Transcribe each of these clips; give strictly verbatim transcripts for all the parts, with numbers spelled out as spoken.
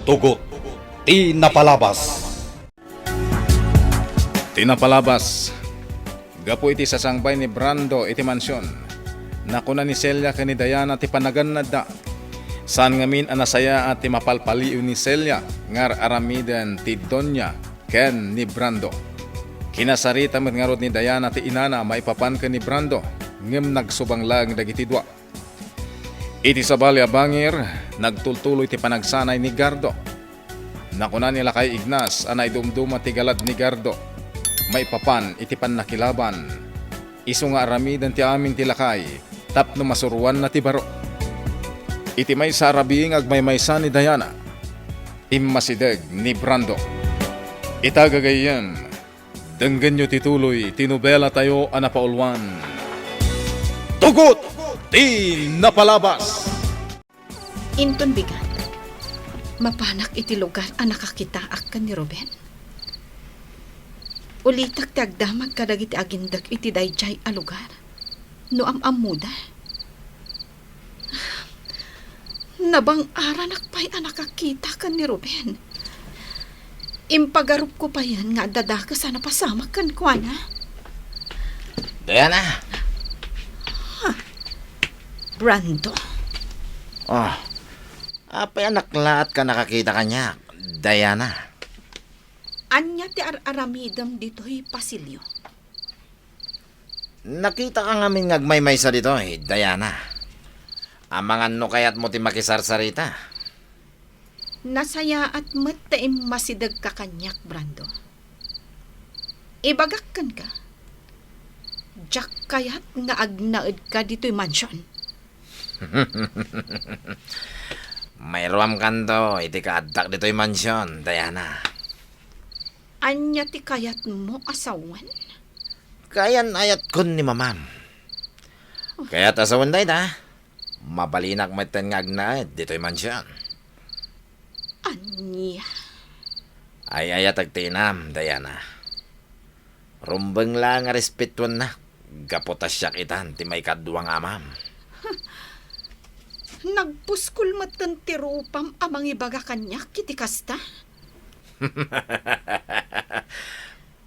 Tugot ti napalabas. Ti napalabas, gapu iti sasangbay ni Brando iti mansion, nakuna ni Celia ken ni Diana ti panagannadda. Saan ngamin a nasayaat ti mapalpaliiw ni Celia nga ar-aramiden ti donia ken ni Brando. Kinasarita met ngarud ni Diana ti inana maipapan ken ni Brando, ngem nagsubang laeng dagiti dua. Iti sabali a bangir, nagtultuloy ti panagsanay ni Gardo. Nakuna ni Lakay Ignas a naidumduma ti galad ni Gardo maipapan iti pannakilaban. Isu nga aramiden ti amin ti lakay tapno masuroanna ti baro. Iti maysa a rabii nga agmaymaysa ni Diana, immasideg ni Brando. Ita gagayyem, denggenyo ti tuloy ti nobelatayo a napauluan, Tugot ti Napalabas. Inton bigat, mapanak iti lugar a nakakitaak ken ni Ruben. Ulitak ti agdamag kadagiti agindek iti daydiay a lugar no am-ammoda. Nabang-aranak pay a nakakita ken ni Ruben. Impagarupko payen nga adda dakes a napasamak kenkuana. Diana! Ha? Brando? Oh, apay a naklaat ka nakakita kaniak, Diana? Ania ti ar-aramidem ditoy pasilio? Nakita ka ngamin nga agmaymaysa ditoy, Diana. Amangan no kayatmo ti makisarsarita. Nasayaat met ta immasidegka kaniak, Brando. Ibagak kenka, diak kayat nga agnaedka ditoy mansion. Mairuamkanto iti kaaddak ditoy mansion, Diana. Ania ti kayatmo a sawen? Kayan-ayatkon ni mamam. Kayat a sawen dayta, mabalinak metten nga agnaed ditoy mansion. Ania? Ay-ayatek ti inam, Diana. Rumbeng laeng a respetuennak gapu ta siak itan ti maikadua nga amam. Nagpuskol metten ti rupam a mangibaga kaniak iti kasta?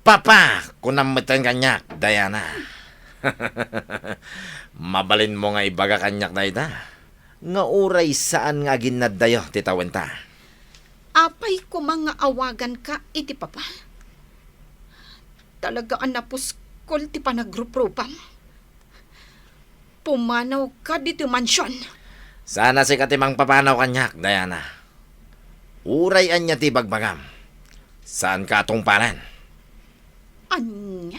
Papa, kunam metten kaniak, Diana. Mabalinmo nga ibaga kaniak dayta, nga uray saan nga aginnaddayo ti tawenta. Apay koma nga awaganka iti papa? Talaga a napuskol ti panagruprupam. Pumanawka ditoy mansion. Saan a sika ti mangpapanaw kaniak, Diana. Uray ania ti ibagbagam, saanka a tungpalen. Ania?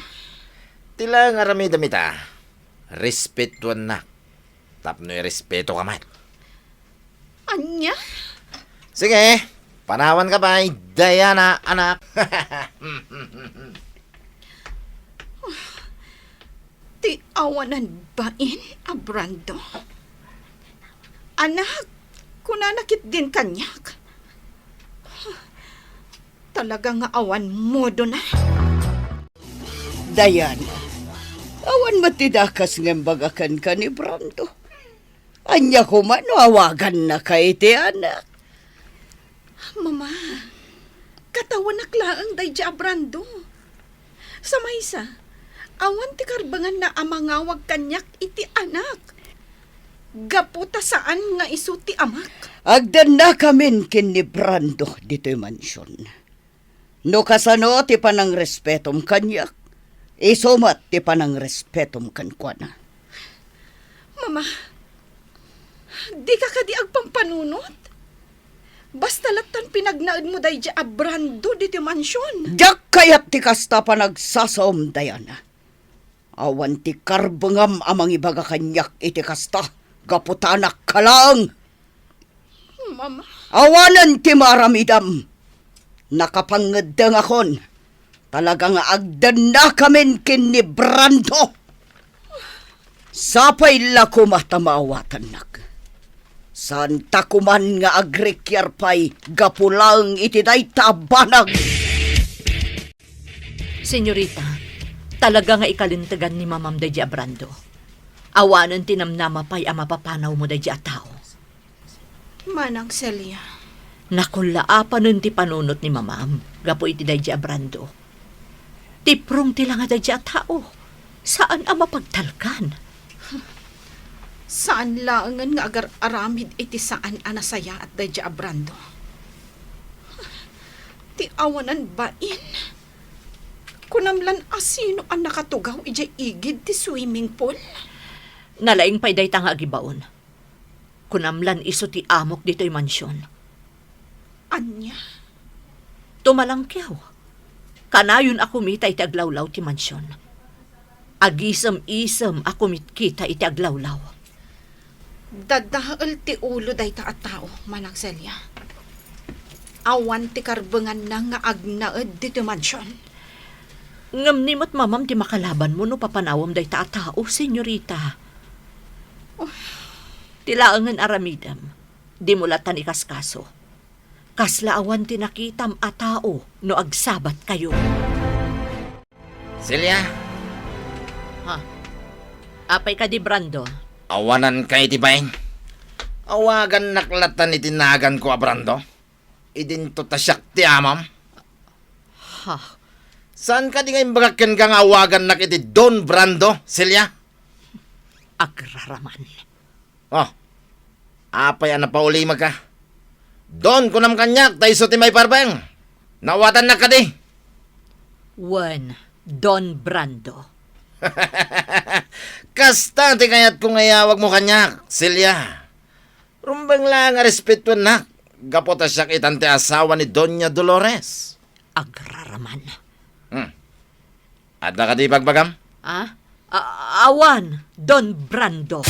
Ti laeng aramidem ita, respetuennak tapno irespetoka met. Ania? Sige, panawanka pay, Diana, anak. Ti awanan bain a Brando. Anak, kunana ketdin kaniak. Talaga nga awan modona. Diana, awan met ti dakes nga imbaga kenka ni Brando. Ania koma no awagannaka iti anak? Mama, katawenak laeng daydi a Brando. Sa maysa, awan ti karbenganna a mangawag kaniak iti anak. Gapu ta saan nga isu ti amak. Agdennakamin ken ni Brando ditoy mansion. No kasano ti panangrespetom kaniak, isu met ti panangrespetom kenkuana. Mama, dika kadi agpampanunot? Basta lattan pinagnaedmo daydi a Brando ditoy mansion. Diak kayat ti kasta panagsasaom, Diana. Awan ti karbengam a mangibaga kaniak iti kasta, gapu ta anakka laeng. Mama. Awanen ti maaramidam. Nakapangeddengakon. Talaga nga agdennakamin ken ni Brando. Sapay la koma ta maawatannak. Saanta koman nga agrikiar pay gapu laeng iti dayta a banag. Senyorita, talaga nga ikalintegan ni Mamam daydi a Brando. Awanen ti namnama pay a mapapanawmo daydi a tao. Manang Celia, Nakullaapanen ti panunot ni Mamam gapu iti daydi a Brando. Tiprong ti langa daydi a tao. Saan a mapagtalkan. Saan laengen nga agar-aramid iti saan a nasayaat daydi a Brando. Ti awanan bain. Kunam lan a sino a nakatugaw idiay igid ti swimming pool? Nalaing pay dayta nga agibaon. Kunam lan isu ti amok ditoy mansion. Ania? Tumalangkiw. Kanayon a kumita iti aglawlaw ti mansion. Agisem-isem a kumitkita iti aglawlaw. Dadael ti ulo dayta a tao, Manang Celia. Awan ti karbenganna nga agnaed ditoy mansion. Ngem ni met Mamam ti makalabanmo no papanawem dayta a tao, senyorita. Oh. Ti laengen aramidem, dimo lattan ikaskaso. Kasla awan ti nakitam a tao no agsabatkayo. Celia? Ha? Apay kadi, Brando? Awananka iti bain? Awagannak lattan iti naganko a Brando? Idinto ta siak ti amam? Ha? Saan kadi nga imbagak kenka nga awagannak iti Don Brando, Celia? Agraraman. Oh, apay a napaulimeka? Don, kunam kaniak, ta isu ti maiparbeng. Nawatannak kadi? Wen, Don Brando. Kasta ti kayatko nga iyawagmo kaniak, Celia. Rumbeng laeng a respetuennak, gapu ta siak itan ti asawa ni Doña Dolores. Agraraman. Hmm. Adda kadi ibagbagam? Ah? A-, awan, Don Brando.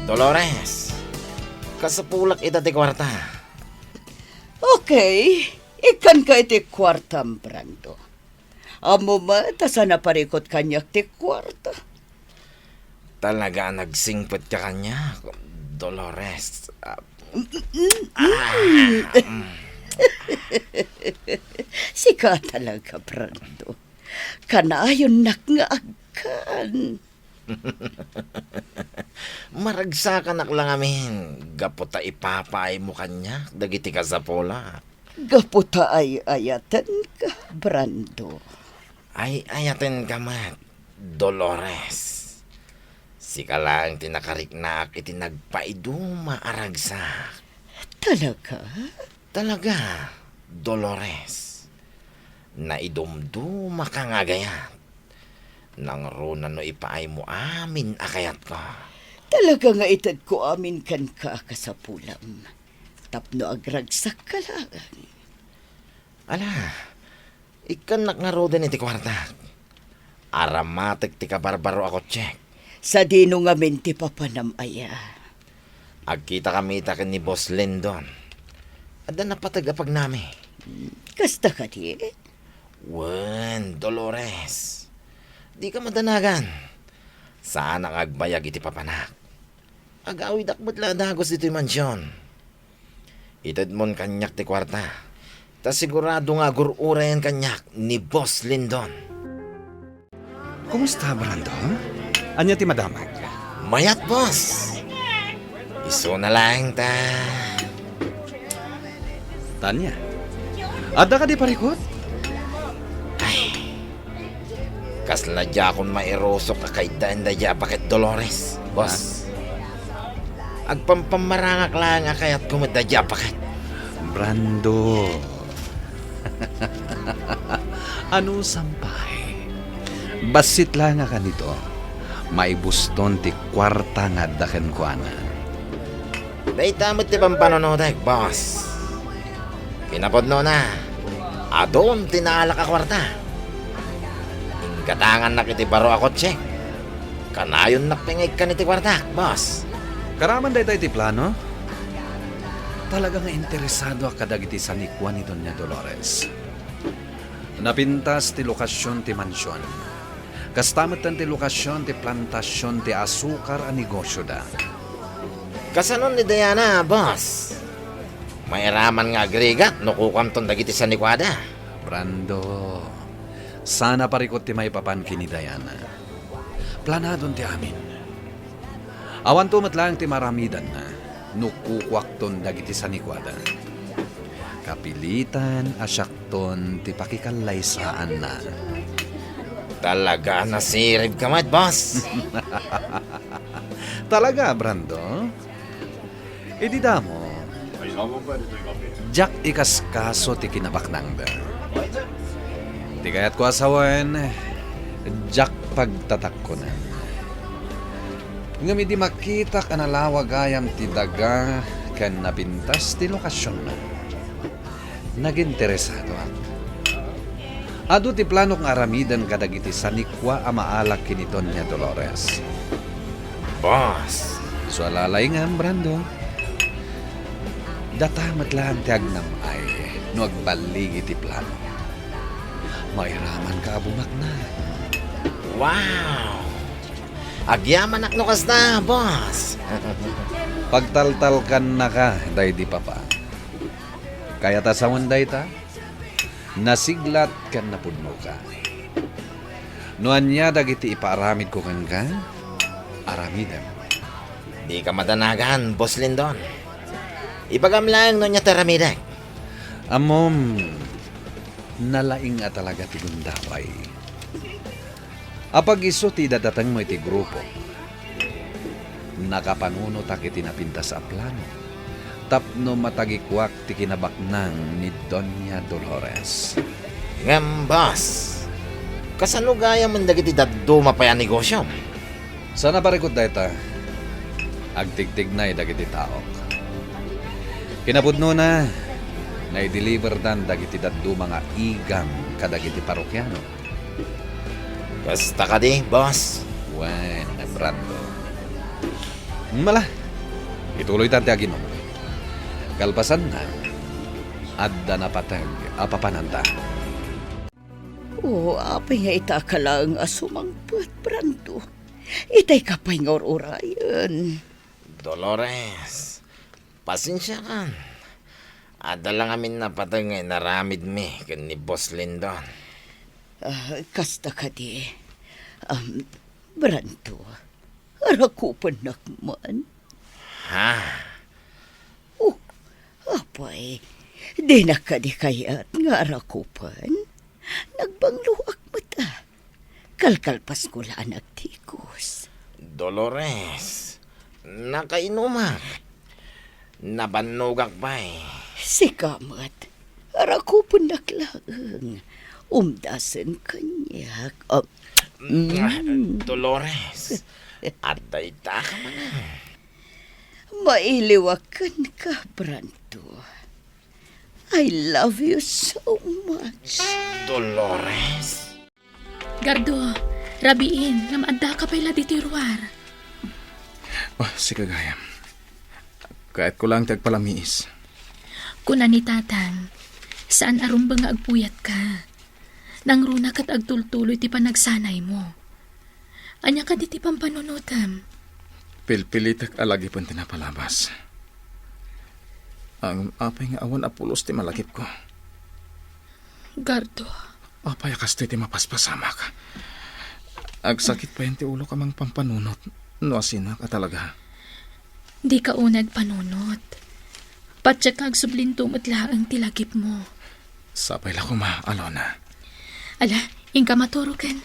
Dolores, kasapulak ita ti kuarta. Okay, ikkanka iti kuartam, Brando. Ammom met a saan a parikut kaniak ti kuarta. Talaga a nagsingpetka kaniak, Dolores. Ah, ah, mm. Sika talaga, Brando. Kanayonnak nga agkan. Maragsakanak la ngamin gapu ta ipapaaymo kaniak dagiti kasapulak. Gapu ta ay-ayatenka, Brando. Ay-ayatenka met, Dolores. Sika laeng ti nakariknaak iti nagpaiduma a ragsak. Talaga? Talaga, Dolores. Naidumdumaka nga agayat. Nangruna no ipaaymo amin a kayatko. Talaga nga itedko amin kenka a kasapulam. Tapno agragsakka laeng. Ala, ikkannak ngaruden iti kuartak. Aramatek ti kabarbaro a kotsek. Sadino ngamin ti papanam aya? Agkitakami ita ken ni Boss Lindon. Adda napateg a pagnami. Kasta kadi? Wen, Dolores. Dika madanagan. Saanak nga agbayag iti papanak. Agawidak met la a dagus ditoy mansion. Itedmon kaniak ti kuarta, ta sigurado nga agur-urayen kaniak ni Boss Lindon. Kumusta, Brando? Ania ti madamag? Mayat, boss. Isuna laeng ta. Tania, adda kadi parikut? Ay, kasla diakon mairusok a kaiddaen daydiay a baket, Dolores, boss. Ha? Agpampammarangak laeng a kayatko met daydiay a baket. Brando. Anusam pay? Bassit laeng a kanito, maibuston ti kuarta nga adda kenkuana. Dayta met ti pampanunotek, boss. Kinapudnona, adun ti naalak a kuarta. Inggatangannak iti baro a kotse. Kanayonnak pay nga ikkan iti kuartak, boss. Karaman dayta iti plano? Talaga nga interesadoak kadagiti sanikua ni Doña Dolores. Napintas ti lokasion ti mansion. Kasta metten ti lokasion ti plantasion ti asukar a negosioda. Kasanon ni Diana, boss? Mairaman nga agrigat no kukuamton dagiti sanikuada. Brando, saan a parikut ti maipapan ken ni Diana. Planadon ti amin. Awanto met laeng ti maaramidanna. no kukuakton dagiti sanikuada. Kapilitan a siakton ti pakikallaysaanna. Talaga a nasiribka met, boss. Talaga, Brando? Idi damo, diak ikaskaso ti kinabaknangda. Ti kayatko a sawen, diak pagtatakkonen. Ngem idi makitak a nalawa gayam ti daga ken napintas ti lokasionna, naginteresadoak. Adu ti planok nga aramiden kadagiti sanikua a maalak ken ni Doña Dolores. Boss. Sualalay ngem, Brando. Data met laeng ti agnam-ay no agballigi ti plano. Mairamanka a bumaknang. Wow! Agyamanak no kasta, boss. Pagtaltalkannaka daydi papa. Kayat a sawen dayta? Nasiglat ken napudnoka. No ania dagiti ipaaramidko kenka, aramidem. Dika madanagan, Boss Lindon. Ibagam laeng no ania ti aramidek. Ammom, nalaing a talaga ti gundaway. Apag isu ti idadatengmo iti grupok, nakapanunotak iti napintas a plano tapno matagikuak ti kinabaknang ni Doña Dolores. Ngem, boss, kasano gayamen dagiti dadduma pay a negosiom? Saan a parikut dayta, agtigtignay dagiti taok. Kinapudnona, naideliverdan dagiti dadduma nga igang kadagiti parokiano. Kasta kadi, boss? Wen, Brando. Mala, ituloytan ti aginom. Kalpasanna, adda napateg a papananta. O, apay nga ita ka laeng a sumangpet, Brando? Itay ka pay nga ur-urayen. Dolores, pasensiakan. Adda la ngamin napateg nga inaramidmi ken ni Boss Lindon. Ah, kasta kadi. Um, Brando, arakupennak man. Ha? Oh, apay, dinak kadi kayat nga arakupen? Nagbangloak met a. Kalkalpasko la a nagtikos. Dolores, nakainumak. Nabannogak pay. Sika met, arakupennak laeng. Umdasen kaniak. Ah, mm. Dolores, adda ita ka man. Mailiwak kenka, Brando. I love you so much. Dolores? Gardo, rabiin, ngem addaka pay la ditoy ruar. Oh, sika gayam. Kayatko laeng ti agpalamiis. Kuna ni Tatang, saan a rumbeng nga agpuyatka. Nangruna ket agtultuloy ti panagsanaymo. Ania kadi ti pampanunotem? Pilpilitek a lagipen ti napalabas. Ngem apay nga awan a pulos ti malagipko? Gardo. Apay a kastoy ti mapaspasamak? Agsakit payen ti ulok a mangpampanunot no asinak a talaga. Dika unay agpanunot. Patiek nga agsublinto met laeng ti lagipmo. Sapay la koma, Alona. Ala, inka maturoken.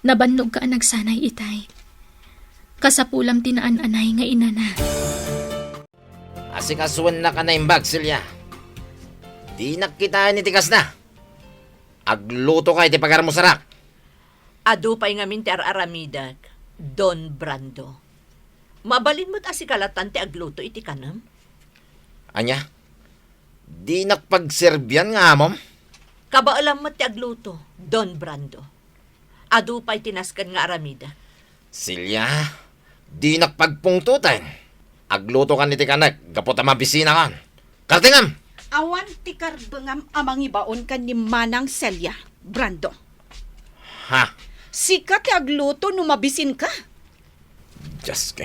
Nabannogka a nagsanay itay. Kasapulam ti naan-anay nga inana. Asikasuennak a naimbag, Celia. Dinak kitaen iti kasta. Aglutoka iti pagarmusarak. Adu pay ngamin ti ar-aramidek, Don Brando. Mabalin met a sika lattan ti agluto iti kanem? Ania? Dinak pagserbian nga amom? Kabaelam met ti agluto, Don Brando. Adu pay ti nasken nga aramidek. Celia, dinak pagpungtoten. Aglutokan iti kanek gapu ta mabisinakan. Kartengam! Awan ti karbengam a mangibaon ken ni Manang Celia, Brando. Ha? Sika ti agluto no mabisinka. Dios ko.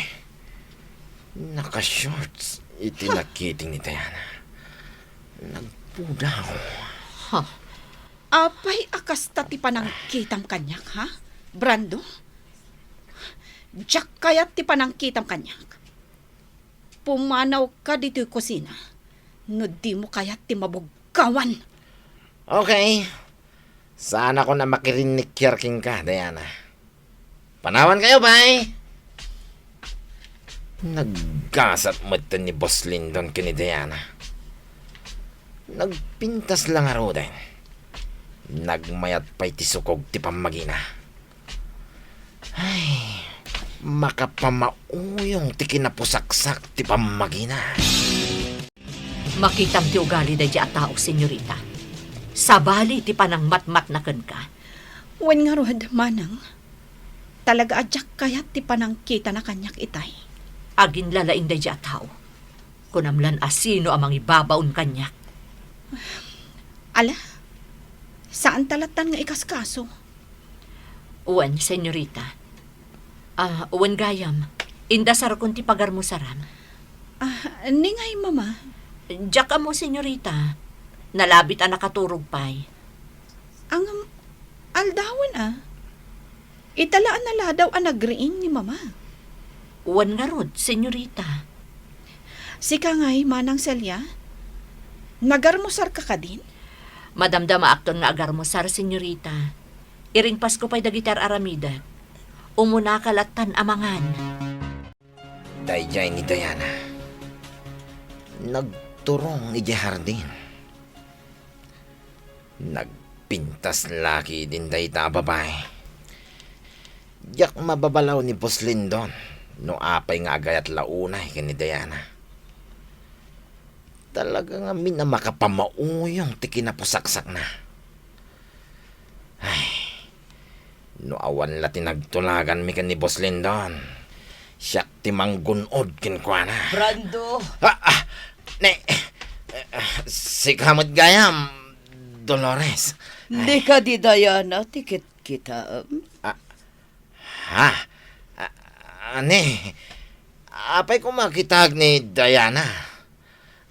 Naka-shorts iti nakiting ni Diana. Nagpudaw. Ha? Apay a kasta ti panangkitam kaniak, ha? Brando? Diak kayat ti panangkitam kaniak. Pumanawka ditoy kusina no dimo kayat ti mabugkawan. Okay. Saanakon a makirinnikiar kenka, Diana. Panawankayo pay! Naggasat metten ni Boss Lindon ken ni Diana. Nagpintas la ngaruden. Nagmayat pay ti sukog ti pammagina. Ay, makapamauyong ti kinapusaksak ti pammagina. Makitam ti ugali daydiay a tao, senyorita. Sabali ti panangmatmatna kenka. Wen ngarud, manang, talaga a diak kayat ti panangkitana kaniak itay. Aginlalaing daydiay a tao. Kunam lan a sino a mangibabaon kaniak. Ala, saanta lattan nga ikaskaso. Wen, senyorita. Ah, wen gayam, indasarkon ti pagarmusaram. Ah, ni ngay, Mama? Diak ammo, senyorita. Nalabit a nakaturog pay. Ngem, aldawen a. Ita la a naladaw a nagriing ni Mama. Wen ngarud, senyorita. Sika ngay, Manang Celia? Nagarmusarka kadin? Madamdamaakton nga agarmusar, senyorita. Iringpasko pay dagiti ar-aramidek. Umunaka lattan a mangan. Daydiay ni Diana. Nagturong idiay hardin. Nagpintas la ketdin dayta a babai. Diak mababalaw ni Boss Lindon no apay nga agayat la unay ken ni Diana. Talaga ngamin a makapamauyong ti kinapusaksakna. Ay, no awan la ti nagtulaganmi ken ni Boss Lindon, siak ti manggun-od kenkuana. Brando! Ah, ah, ne, eh, sika met gayam, Dolores. Ay. Di kadi Diana ti kitkitaem? Ah, ha? Ah, ne, apay koma kitaek ni Diana?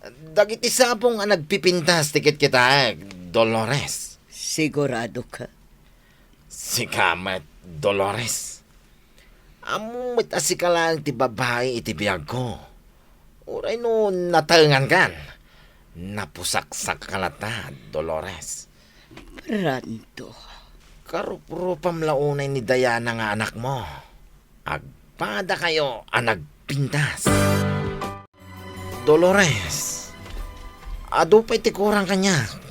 Dagiti sabong a nagpipintas ti kitkitaek, Dolores. Siguradoka? Sika met, Dolores. Ammom met a sika laeng ti babai iti biagko. Uray no natengankan, napusaksak ka latta, Dolores. Brando. Karuprupam la unay ni Diana nga anakmo. Agpadakayo a nagpintas. Dolores, adu pay ti kurang kaniak.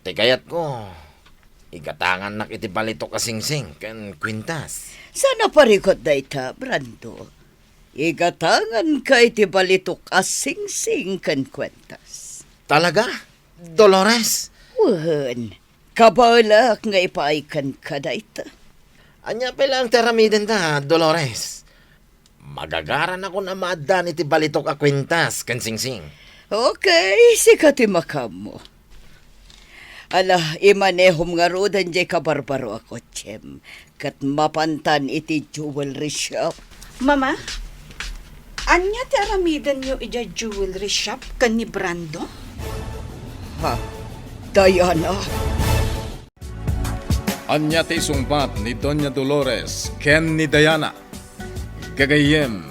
Ti kayatko, igatangannak iti balitok a singsing ken kwintas. Saan a parikut dayta, Brando? Igatanganka iti balitok a singsing ken kwintas. Talaga, Dolores? Wen, kabaelak nga ipaay kenka dayta. Ania pay laeng ti aramidenta, Dolores? Magagaranakon a maaddaan iti balitok a kwintas ken singsing. Okay, sika ti makaammo. Ala, imanehom ngaruden diay kabarbaro a kotsem, ket mapantan iti jewelry shop. Mama, ania ti aramidenyo idiay jewelry shop ken ni Brando? Ha? Diana? Ania ti isungbat ni Doña Dolores ken ni Diana? Gagayyem,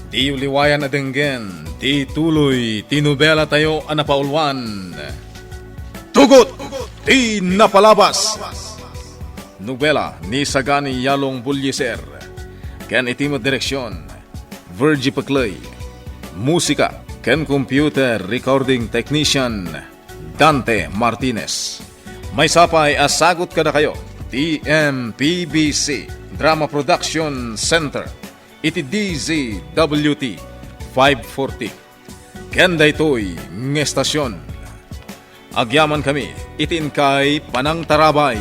diyo liwayan a denggen ti tuloy ti nobelatayo a napauluan, Tugot ti Napalabas! Nobela ni Sagani Yalong Bullieser, ken iti met direksion, Virgie Peclay. Musika ken computer recording technician, Dante Martinez. Maysa pay a sagut kadakayo ti M P B C Drama Production Center iti D Z W T five forty. Ken daytoy nga estasion, agyamankami iti inkay panangtarabay.